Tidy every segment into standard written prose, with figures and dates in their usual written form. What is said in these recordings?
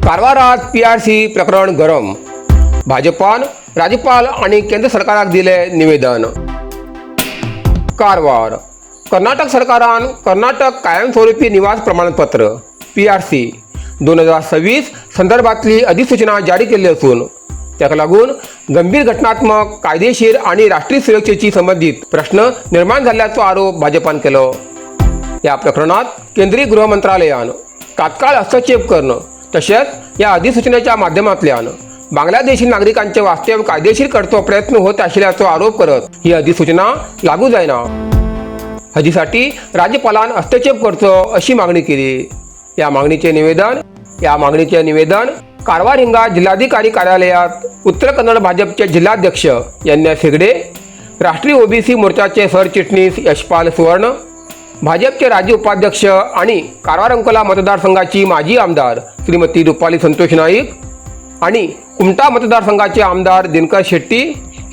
कारवारात PRC प्रकरण गरम. भाजपान राज्यपाल आणि केंद्र सरकाराक दिले निवेदन. कारवार कर्नाटक सरकारान कर्नाटक कायमस्वरूपी निवास प्रमाणपत्र पीआरसी 2026 संदर्भातली अधिसूचना जारी केल्ली असून ताका लागून गंभीर घटनात्मक, कायदेशीर आणि राष्ट्रीय सुरक्षेशी संबंधित प्रश्न निर्माण जाल्ल्याचो आरोप भाजपान केलो. या प्रकरणात केंद्रीय गृह मंत्रालयान तात्काळ हस्तक्षेप करणं तशेंच या अधिसूचनेच्या माध्यमांतल्यान बांगलादेशी नागरिकांचे वास्तव्य कायदेशीर करचो प्रयत्न होत आशिल्ल्याचो आरोप करत ही अधिसूचना लागू जायना हाजीसाठी राज्यपालान हस्तक्षेप करचो अशी मागणी केली. या मागणीचे निवेदन कारवार हिंगा जिल्हाधिकारी कार्यालयात उत्तर कन्नड भाजपचे जिल्हाध्यक्ष एन एस हेगडे, राष्ट्रीय ओबीसी मोर्चाचे सरचिटणीस यशपाल सुवर्ण, भाजपचे राज्य उपाध्यक्ष आणि कारवार अंकोला मतदारसंघाची माजी आमदार श्रीमती रुपाली संतोष नाईक आणि कुमटा मतदारसंघाचे आमदार दिनकर शेट्टी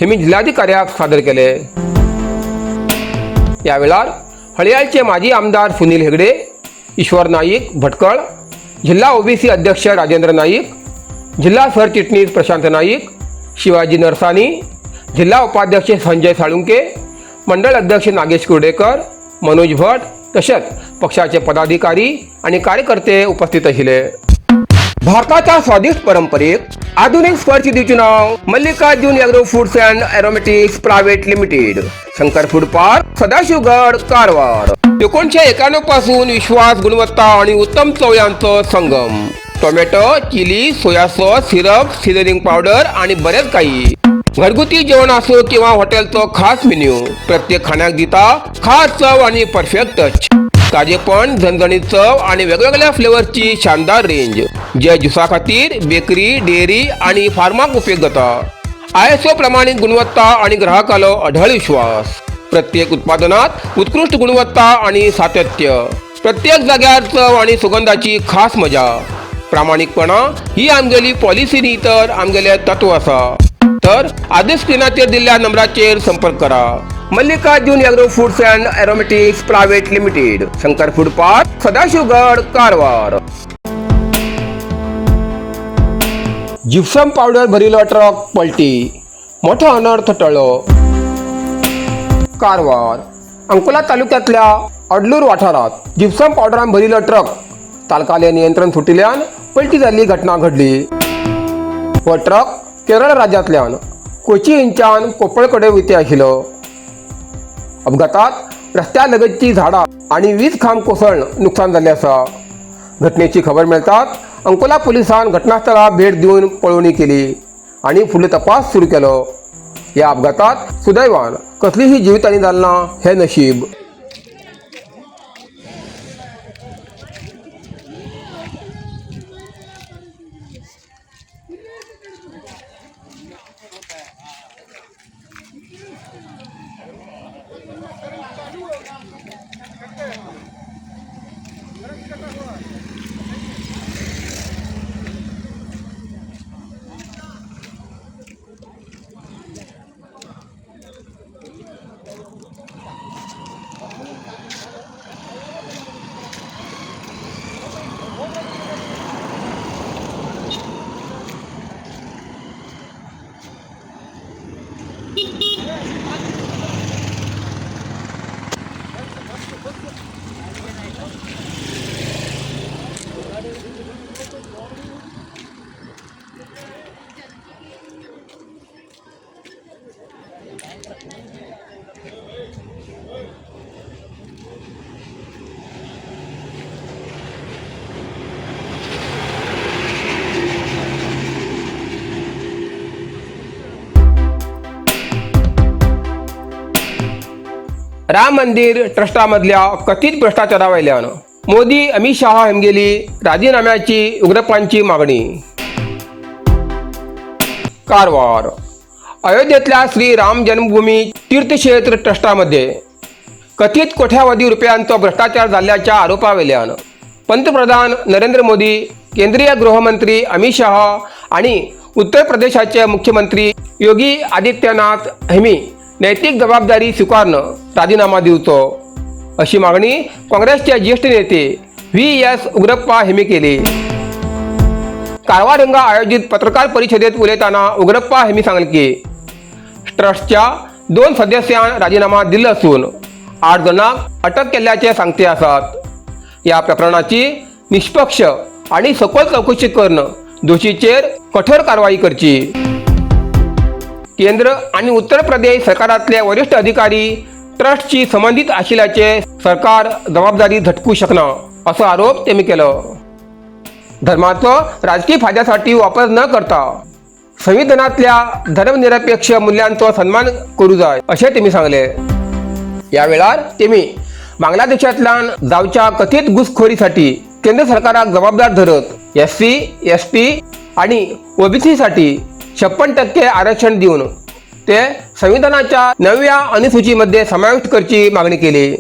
हे जिल्हाधिकाऱ्याक सादर केले. या वेळार हळयाळचे माजी आमदार सुनील हेगडे, ईश्वर नाईक भटकळ, जिल्हा ओबीसी अध्यक्ष राजेंद्र नाईक, जिल्हा सरचिटणीस प्रशांत नाईक, शिवाजी नरसानी, जिल्हा उपाध्यक्ष संजय साळुंके, मंडळ अध्यक्ष नागेश कुर्डेकर, मनोज भट तसेच पक्षाचे पदाधिकारी आणि कार्यकर्ते उपस्थित आशिल्ले. भारताच्या स्वादिष्ट परंपरेक आधुनिक स्पर्श दिवचे नाव Mallikarjun agro foods and aromatics private limited, Shankar food park, Sadashivgad, Karwar. 1991 पासून विश्वास, गुणवत्ता आणि उत्तम चव यांचो संगम. Tomato, chilli, soya sauce, syrup, seasoning powder आणि बरेच काही. घरगुती जेवण असो किंवा हॉटेलचो खास मेन्यू, प्रत्येक खाण्याक दिता खास चव आणि परफेक्ट टच. ताजेपण, झणझणीत चव आणि वेगवेगळ्या फ्लेवर्सची शानदार रेंज, जे ज्युसा खातीर, बेकरी, डेअरी आणि फार्माक उपयोग जाता. आयएसओ प्रमाणित गुणवत्ता आणि ग्राहकालो अढळ विश्वास. प्रत्येक उत्पादनात उत्कृष्ट गुणवत्ता आणि सातत्य. प्रत्येक जाग्यार चव आणि सुगंधाची खास मजा. प्रामाणिकपणा ही आमगेली पॉलिसी न्ही तर आमगेले तत्व आसा. तर आधीच स्क्रीनाचेर दिल्ल्या नंबराचेर संपर्क करा. Mallikarjun agro foods and aromatics private limited, Shankar food park, Sadashivgad, Karwar. Gypsum powder भरिल्लो ट्रक पलटी, मोठो अनर्थ टळ्ळो. कारवार अंकोला तालुक्यातल्या अडलूर वाठारात जिप्सम पावडरान भरिल्लो ट्रक चालकाले नियंत्रण सुटिल्ल्यान पलटी जाल्ली घटना घडली. हो ट्रक केरळ राज्यांतल्यान कोची हिंगच्यान कोप्पळ कडेन वयता आशिल्लो. अपघातात रस्त्या लगतची झाडां आणि वीज खांब कोसळून नुकसान जाल्लें आसा. घटनेची खबर मेळटाच अंकोला पुलिसान घटनास्थळाक भेट दिवन पळोवणी केली आणि फुडलो तपास सुरू केलो. ह्या अपघातात सुदैवान कसलीही जिवीतहानी जाली ना हें नशीब. राम मंदिर ट्रस्टामधल्या कथित भ्रष्टाचारावयल्यान मोदी, अमित शहा हेमगेली राजीनाम्याची उग्रप्पांची मागणी. कारवार अयोध्येतल्या श्री राम जन्मभूमी तीर्थक्षेत्र ट्रस्टामध्ये कथित कोट्यावधी रुपयांचो भ्रष्टाचार जाल्ल्याच्या आरोपावेल्यान पंतप्रधान नरेंद्र मोदी, केंद्रीय गृहमंत्री अमित शहा आणि उत्तर प्रदेशाचे मुख्यमंत्री योगी आदित्यनाथ हेमी नैतिक जबाबदारी स्वीकारून राजीनामा दिवचो अशी मागणी काँग्रेसचे ज्येष्ठ नेते व्ही एस उग्रप्पा हेमी केली. कारवार हांगा आयोजित पत्रकार परिशदेत उलयतना उग्रप्पा हेमी सांगलें की ट्रस्टच्या 2 सदस्यांक राजीनामा दिल्लो आसून 8 जाणांक अटक केल्ल्याचे सांगते आसात. ह्या प्रकरणाची निष्पक्ष आणि सखोल चौकशी करून दोशीचेर कठोर कारवाई करची. केंद्र आणि उत्तर प्रदेश सरकारातले वरिष्ठ अधिकारी ट्रस्टशी संबंधित आशिल्ल्याचे सरकार जबाबदारी झटकू शकना असो आरोप तेमी केलो. धर्माचो राजकीय फायद्यासाठी वापर न करता संविधानातल्या धर्मनिरपेक्ष मूल्यांचो सन्मान करू जाय अशें तेमी सांगले. ह्या वेळार तेमी बांगलादेशांतल्यान जावच्या कथीत घुसखोरीसाठी केंद्र सरकाराक जबाबदार धरत SC, ST आणि OBC साठी 56% आरक्षण दिवन ते संविधानाच्या नव्या अनुसूचीमध्ये समाविष्ट करची मागणी केली.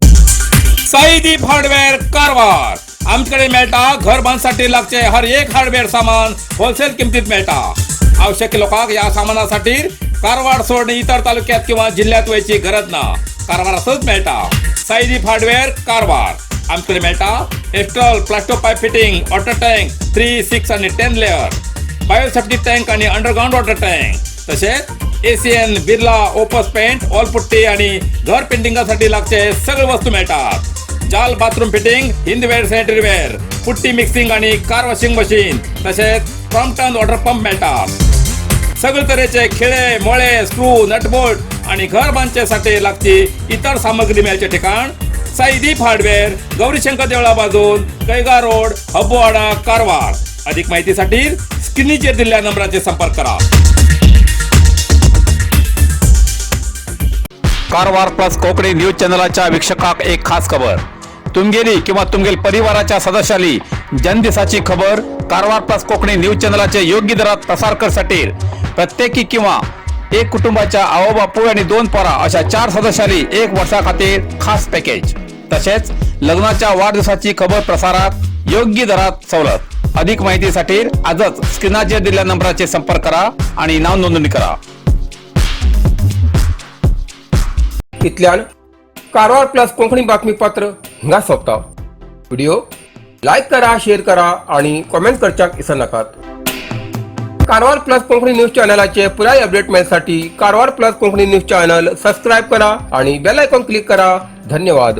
साईदीप हार्डवेअर कारवार. आमच्याकडे मेळटा घर बांधसाठी लागचे हर एक हार्डवेअर सामान होलसेल किमतीत मेळटा. आवश्यक लोकांक या सामानासाठी कारवार सोडून इतर तालुक्यात किंवा जिल्ह्यात वयची गरज ना, कारवारातच मेळटा. साईदीप हार्डवेअर कारवार. आमच्याकडे मेळटा Astral plasto pipe fitting, water tank 3, 6 आणि 10 लेअर, बायोसेफ्टी टँक आणि अंडरग्राऊंड वॉटर टँक, तसेच Asian Birla Opus paint, wall putty आणि घर पेंटिंगासाठी लागचे सगळे वस्तू मिळतात. जाल bathroom fitting, Hindware sanitary ware, putty mixing आणि कार वॉशिंग मशीन, तसेच क्रॉम्प्टन वॉटर पंप मिळतात. सगळे तऱ्हेचे खिळे, मोळे, स्क्रू, नटबोल्ट आणि घर बांधण्यासाठी लागची इतर सामग्री मिळायचे ठिकाण साईदीप हार्डवेअर, गौरीशंकर देवळा बाजून, कैगा रोड, हब्बोवाडा, कारवार. अधिक माहितीसाठी स्क्रीनचे दिलेल्या नंबराचे संपर्क करा. कारवार प्लस कोकणी न्यूज चॅनलाच्या वीक्षकाक एक खास खबर. तुमगेली किंवा तुमगेल परिवाराच्या सदस्याली जन्मदिसाची खबर कारवार प्लस कोकणी न्यूज चॅनलाचे योग्य दरात प्रसार करसाठी प्रत्येकी किंवा एक कुटुंबाच्या आओ बापूय आणि 2 पोरा अशा 4 सदस्याली 1 वर्षा खातीर खास पॅकेज, तसेच लग्नाच्या वाढदिवसाची खबर प्रसारात योग्य दरात सवलत. अधिक माहितीसाठी आजच स्क्रीनाचेर दिलेल्या नंबराचे संपर्क करा आणि नाव नोंदणी करा. इतल्यान कारवार प्लस कोंकणी बातमीपत्र हांगा सोंपता. व्हिडिओ लायक करा, शेअर करा आणि कॉमेंट करच्याक विसरनाकात. कारवार प्लस कोंकणी न्यूज चॅनलाचे पुराय update मेळसाठी Karwar plus Konkani news channel subscribe करा आणि बेल आयकॉन क्लिक करा. धन्यवाद.